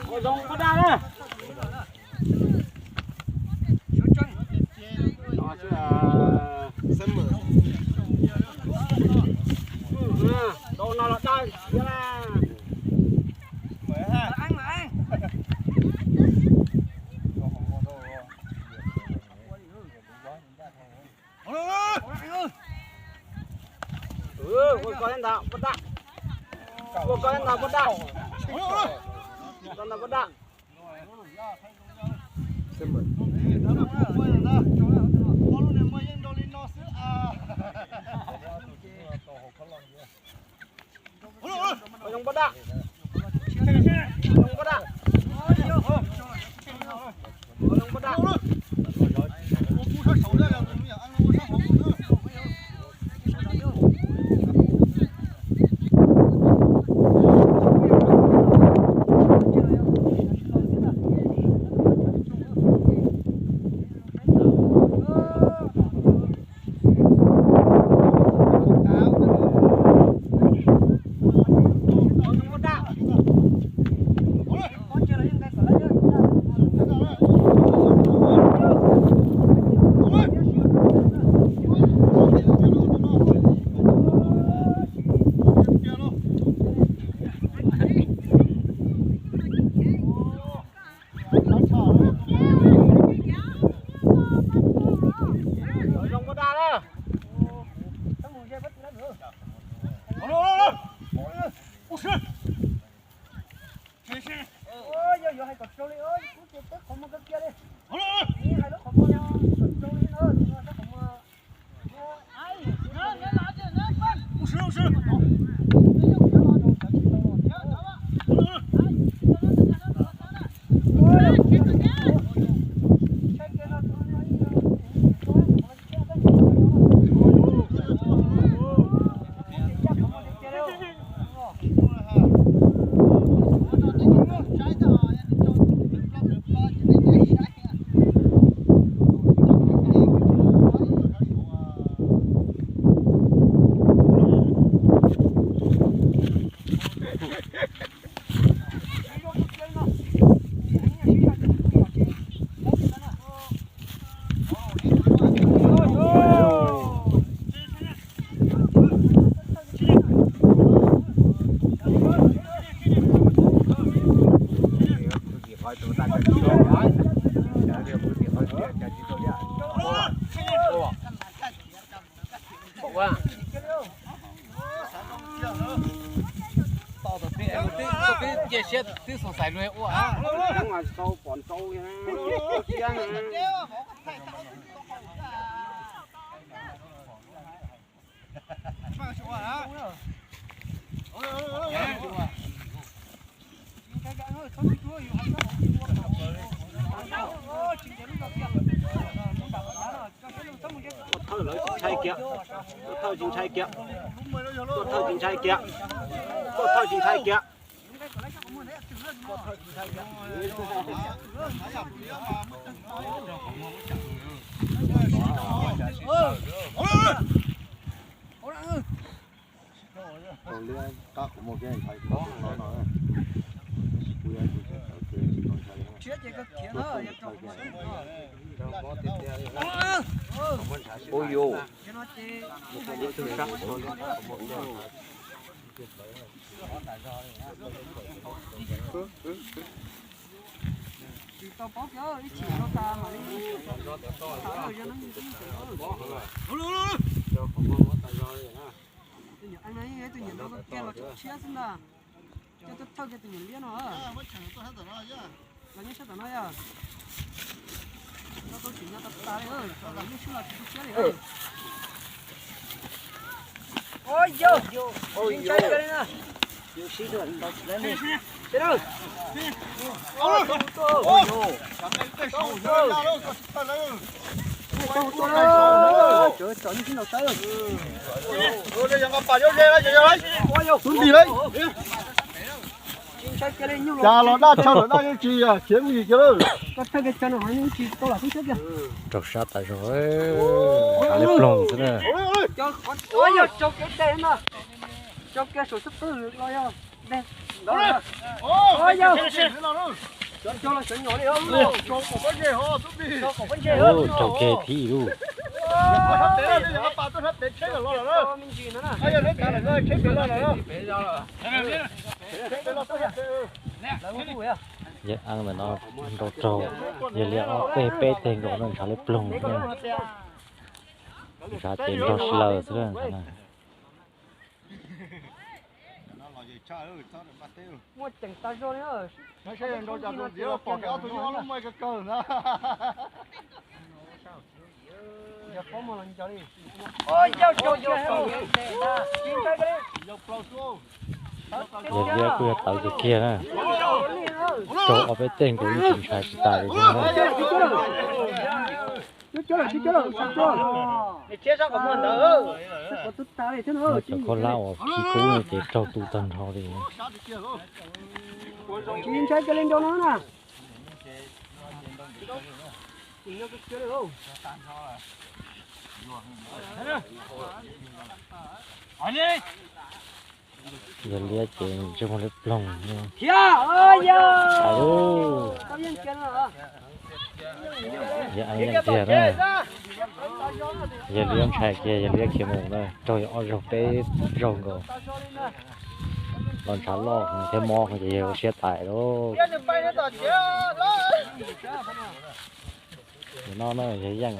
Ua zoo pob daj na. Dau no los daj siab na. Ua koj ntawd pob daj. Ua koj ntawd pob daj. Koj ntawd pob daj. Ua zoo pob daj. Ua zoo pob daj. Ua zoo pob daj. Cia siab twb xav xaiv luag ua. Tau pom nrau Thawj lawv tsis ntshai kiag, thawj tsis ntshai kiag, thawj tsis ntshai kiag, thawj tsis ntshai kiag. Ua yuj. Tsis tau paub kiag ib chim tau tas mam li tham yog no. Tus nyuam eej no yeej yog tus nyuam ntawd kiag los tshiab xwb ntag. Coj tuaj thawj kiag tus nyuam liab no. Los nyob sab tom no yog. Koj tau tsim nyog tas tas li, los nyob sab los tsis tu siab li. Ua yog, ntshai kawg li na. Cas los daj chaw lawm daj yeej tsis khiav mis kiag lawm. Raug sab tas zog, ntshav liab ploog xwb na. Ub, raug kiag thib ib lub. Yawg Eeb ntawm no nrau raug, yawg Liab ob peb peb teg nkaus no ntshav liab ploog xwb na. Ntshav ces nrog si laws xwb na. Yawg Liab kuj yog tawv kiag kiag na. Raug ob peb teg nkaus yeej tsis ntshai tsis tas li thiab na. Muab cov khaub hlab uas khi kub no ces raug tu tag nrho li. Yawg Liab ces ntsej muag liab ploog. Yawg Eeb yeej tiag na. Yawg Liab ntshai kiag, yawg Liab khiav mus na, raug yawg ob zaug peb zaug nkaus. Los ntshav loj thiab mob ces yawg ua siab tais lauj. Nim no na yawg yeej.